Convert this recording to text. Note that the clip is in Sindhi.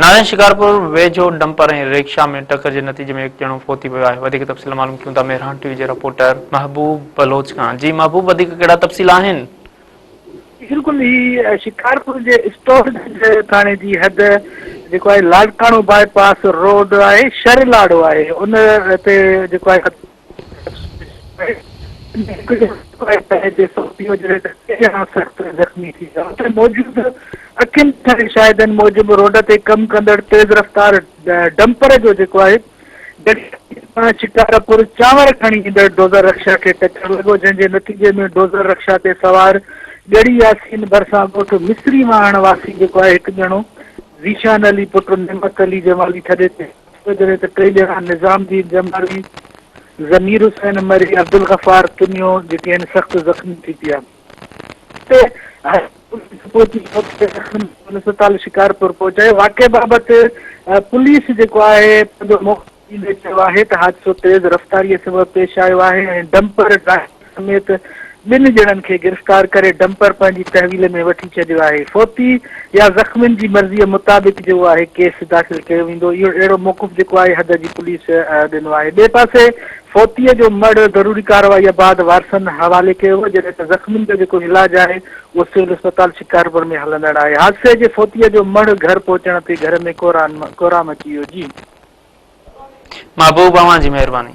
نارين شڪارپور ويجهو ڊمپر ۽ رڪشا ۾ ٽڪر جي نتيجي ۾ هڪ ڄڻو فوت ٿي ويو آهي. وڌيڪ تفصيل معلوم ڪيون ٿا مهراڻ ٽي وي جي رپورٽر محبوب بلوچ کان. جي محبوب وڌيڪ ڪهڙا تفصيل آهن؟ بلڪل هي شڪارپور جي اسٽور ٿاڻي جي حد جيڪو آهي لاڙڪاڻو باء پاس روڊ آهي شھر لاڙو آهي ان تي جيڪو آهي سخت زخمي ٿي ويا. اتي موجود اکين ڏٺل شاهدن موجب روڊ تي ڪم ڪندڙ تيز رفتار ڊمپر جو جيڪو آهي شڪارپور چانور کڻي ايندڙ ڊوزر رڪشا کي ٽڪر لڳو جنهن جي نتيجي ۾ ڊوزر رڪشا تي سوار ڳڙهي ياسين ڀرسان ڳوٺ مصري واهڻ واسي جيڪو آهي هڪ ڄڻو ذيشان علي پٽ نعمت علي جمالي ٿڏي تي جڏهن ته ٽئي ڄڻا نظام الدين جمالي، ضمير حسين مري، عبدالغفار تنيو جيڪي آهن سخت زخمي ٿي پيا. تي پوليس پهچي موقعي تي زخمين کي اسپتال شڪارپور پهچايو. واقعي بابت پوليس جيڪو آهي پنهنجو موقف ڏيندي چيو آهي ته حادثو تيز رفتاري سبب پيش آيو آهي ۽ ڊمپر ڊرائيور سميت ٻن ڄڻن کي گرفتار ڪري ڊمپر پنهنجي تحويل ۾ وٺي ڇڏيو آهي. فوتي يا زخمين جي مرضيء مطابق جيڪو آهي ڪيس داخل ڪيو ويندو. اهو اهڙو موقف جيڪو آهي حد جي پوليس ڏنو آهي. ٻئي پاسي فوتيء جو مڙهه ضروري ڪارروائيء بعد وارثن حوالي ڪيو ويو جڏهن ته زخمين جو جيڪو علاج آهي اهو سول اسپتال شڪارپور ۾ هلندڙ آهي. حادثي جي فوتيء جو مڙهه گهر پهچڻ تي گهر ۾ ڪهرام مچي ويو. جي. محبوب اوهان جي مهرباني.